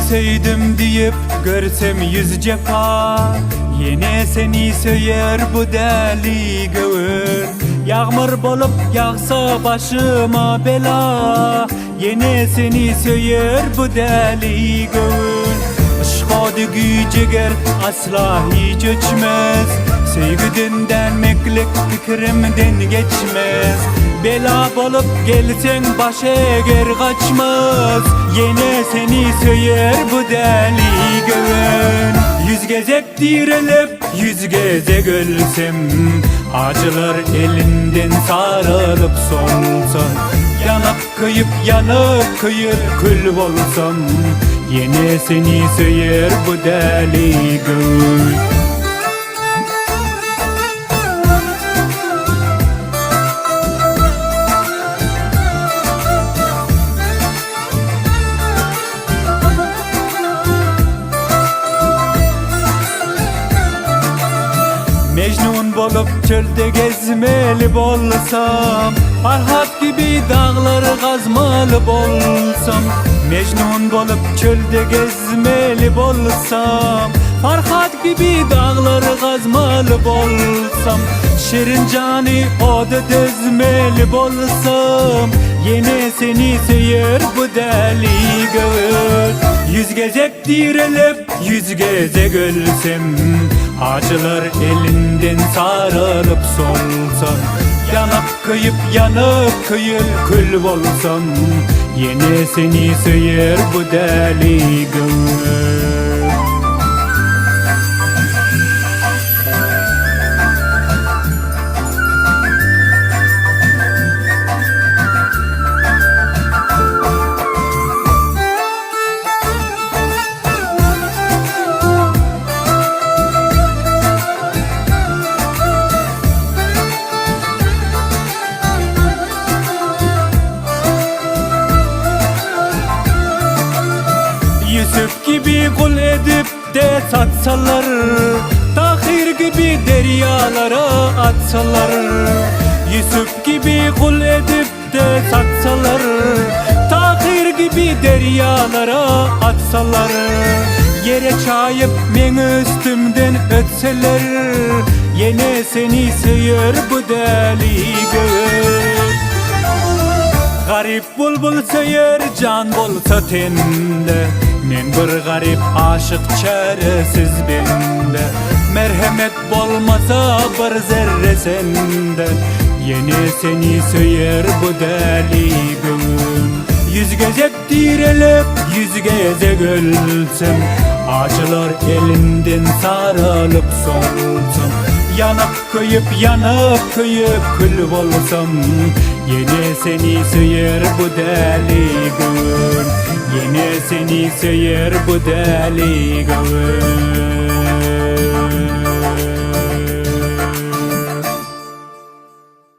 Söýdüm diýip görsem yüz cefa Yine seni söyer bu deli göwün Yağmur bolup yağsa başıma bela Yine seni söyer bu deli göwün Yşka güýjeger asla hiç öçmez Söýgüden dänmeklik pikirimden geçmez Bela bolup gelseň baş eger gaçmaz Ýene seni söýer bu däli göwün Yüz gezek direlip yüz gezek ölsem Acılar elinden saralyp solsam Ýanyp köýüp ýanyp köýüp kül bolsam Ýene seni söýer bu däli göwün. Mejnun bolup çölde gezmeli bolsam Farhat gibi daglar gazmaly bolsam Mejnun bolup çölde gezmeli bolsam Farhat gibi daglar gazmaly bolsam Şirin jany oda dözmeli bolsam Ýene seni söýer bu däli göwün Yüz gezek direlip yüz gezek ölsem Acılar elinden saralyp solsam Ýanyp köýüp ýanyp köýüp kül bolsam Ýene seni söýer bu däli göwün. Ýusup gibi gul edip de satsalar Tahyr gibi derýalara atsalar Ýusup gibi gul edip de satsalar Tahyr gibi derýalara atsalar Ýere çaýyp meň üstümden ötseler Ýene seni söýer bu däli göwün Garyp bulbul söýer jan bolsa tende Men bir garyp aşyk çäresiz bende Merhemet bolmasa bir zerre sende Ýene seni söýer bu däli göwün Ýüz gezek direlip ýüz gezek ölsem Ajylar elinden saralyp solsam Ýanyp köýüp ýanyp köýüp kül bolsam Ýene seni söýer bu däli göwün Ýene seni söýer bu däli göwün.